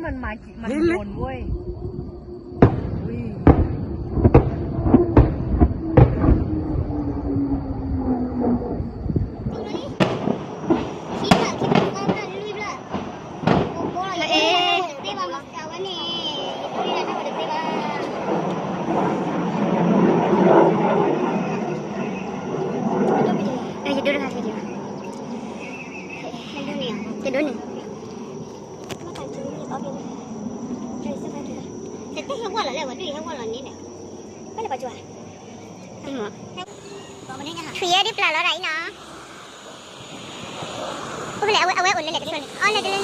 มันมา มันวนเว้ย อุ้ย ယဒိတခါခဲဒံးဘၣ်, ယဒိန့ၣ်, တဟဲဝဲလီၤလၢဝဲဒၣ် ဟဲဝဲလီၤန့ၣ်ဒီး ထွံၣ်ယဲဒ်ပျၢ်လီၤတၢ်အံၤနီၤ, အိၣ်ဖဲလဲၣ် အဝဲအိၣ်လၢလဲၣ်တဖျၢၣ်န့ၣ် အီၤလဲၤတလၢန့ၣ်,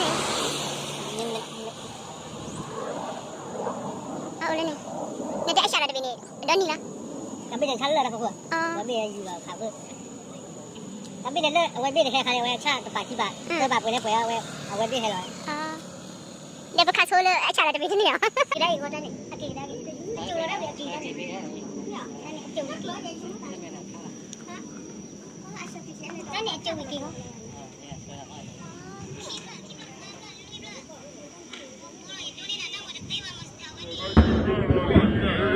အအိၣ်လၢန့ၣ်, နတဲအစှၤလီၤတဘ့ၣ်န့ၣ် ဒီနံၤလီၤ, တၢ်ဘ့ၣ်န့ၣ်ဆါလၢတၢ်ဖီခိၣ်, အဝဲဘ့ၣ်ယူၤလီၤခးဖၢ, တၢ်ဘ့ၣ်န့ၣ်လၢအဝဲဘ့ၣ်တဟဲခါန့ၣ် အဝဲဆၣ်တပာ်ခံဘၣ်, သၢဘၣ်ပှဲၤလၢပှဲၤအဝဲ, အဝဲဘ့ၣ်ဟဲလီၤ, ဒီးပခးဆိလၢအစှၤလီၤတဘ့ၣ်န့ၣ်လီၤ, က့ၤဒၣ်အံၤဃီတၢ်န့ၣ် အက့ၤကဒါက့ၤ, အက့ၤဝံၤက့ၤ, တၢ်န့ၣ်အက့ၤဝံၤက့ၤ,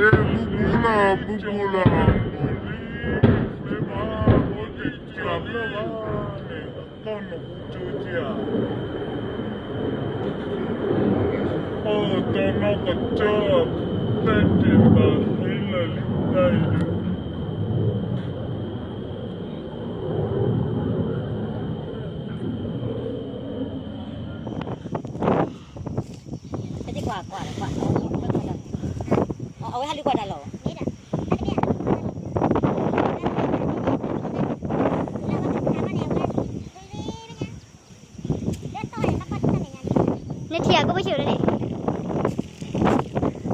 ဘူဘူလၢ်, ဘူဘူလၢ်, မ့ၢ်မၤဝဲက့ၤကၢ်လၢဘၣ်န့ၣ် အကီၢ်နဟူကၢကၢ်, အီၣ်တၢ်နီၢ်ကစၢ်, တဲက့ၤတၢ်ဟဲလၢာ်လံတၢ်အံၤဒုး အဝဲဟးလူၤကွၢ်တၢ်လီၤ, နထံၣ်အကဘၣ်ဆံးလၢန့ၣ်,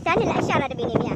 တၢ်န့ၣ်လၢအစှၤလီၤတဘ့ၣ်န့ၣ်မ့ၢ်ဧါ,